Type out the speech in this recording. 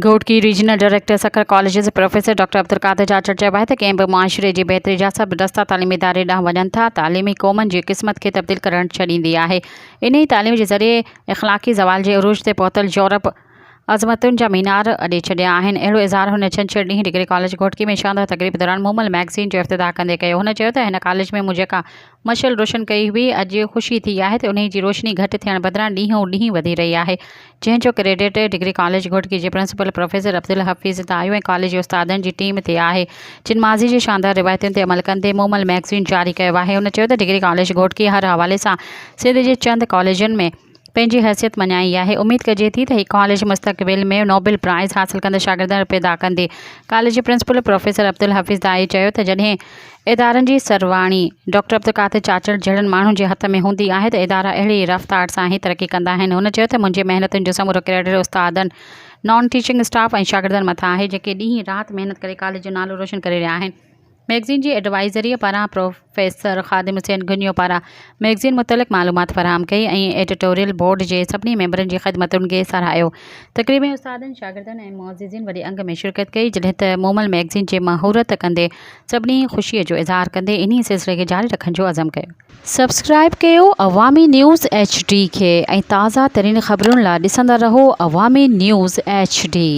Ghotki, regional director Sukkur colleges professor doctor Abdul Qadir Chachar چيو آهي ته ڪنهن به معاشري جي بهتري جا سڀ رستا تعليمي اداري ڏانهن وڃن ٿا، تعليم ئي قومن جي قسمت کي تبديل ڪرڻ ڇڏيندي آهي، انهي تعليم جي ذريعي اخلاقي زوال جي عروج تي پهتل يورپ عظمتن جا مينار اڏي ڇڏيا آهن، اهڙو اظهار هن ڇنڇر ڏينهن ڊگري ڪاليج گهوٽڪي ۾ شاندار تقريب دوران مومل مئگزين جو افتتاح ڪندي ڪيو، هن چيو ته هن ڪاليج ۾ مون جيڪا مشعل روشن ڪئي هئي، اڄ خوشي ٿي آهي ته انهي جي روشني گهٽ ٿيڻ بدران ڏينهون ڏينهن وڌي رهي آهي، جنهن جو ڪريڊٽ ڊگري ڪاليج گهوٽڪي جي principal professor Abdul Hafeez Dayo ۽ college جي استادن جي ٽيم تي آهي، جن ماضي جي شاندار روايتن تي عمل ڪندي مومل مئگزين جاري ڪيو آهي. هن چيو ته ڊگري ڪاليج گهوٽڪي هر حوالي سان سنڌ جي چند ڪاليجن ۾ پنهنجي حيثيت مڃائي آهي، اميد ڪجي ٿي ته هي ڪاليج مستقبل ۾ نوبل پرائز حاصل ڪندڙ شاگردن پيدا ڪندي. ڪاليج جي پرنسپل پروفيسر عبدالحفيظ دايي چيو ته جڏهن ادارن جي سرواڻي ڊاڪٽر عبدالقادر چاچڙ جهڙن ماڻهن جي هٿ ۾ هوندي آهي ته ادارا اهڙي ئي رفتار سان ئي ترقي ڪندا آهن. هن چيو ته منهنجي محنتن جو سمورو ڪريڊٽ استادن، نان ٽيچنگ اسٽاف ۽ شاگردن مٿان آهي جيڪي ڏينهن رات محنت ڪري ڪاليج جو نالو روشن ڪري رهيا آهن. مئگزين جي ايڊوائيزريء پاران پروفيسر خادم حسين گهنيو پاران مئگزين متعلق معلومات فراهم ڪئي ۽ ايڊيٽوريل بورڊ جي سڀني ميمبرن جي خدمتن کي ساراهيو. تقريب ۾ استادن، شاگردن ۽ معززين وڏي انگ ۾ شرڪت ڪئي، جڏهن ته مومل مئگزين جي مهورت ڪندي سڀني خوشيء جو اظهار ڪندي انهي سلسلي کي جاري رکڻ جو عزم ڪيو. سبسڪرائيب ڪيو عوامي نيوز ايڇ ڊي کي ۽ تازه ترين خبرن لا ڏسندا رهو عوامي نيوز ايڇ ڊي.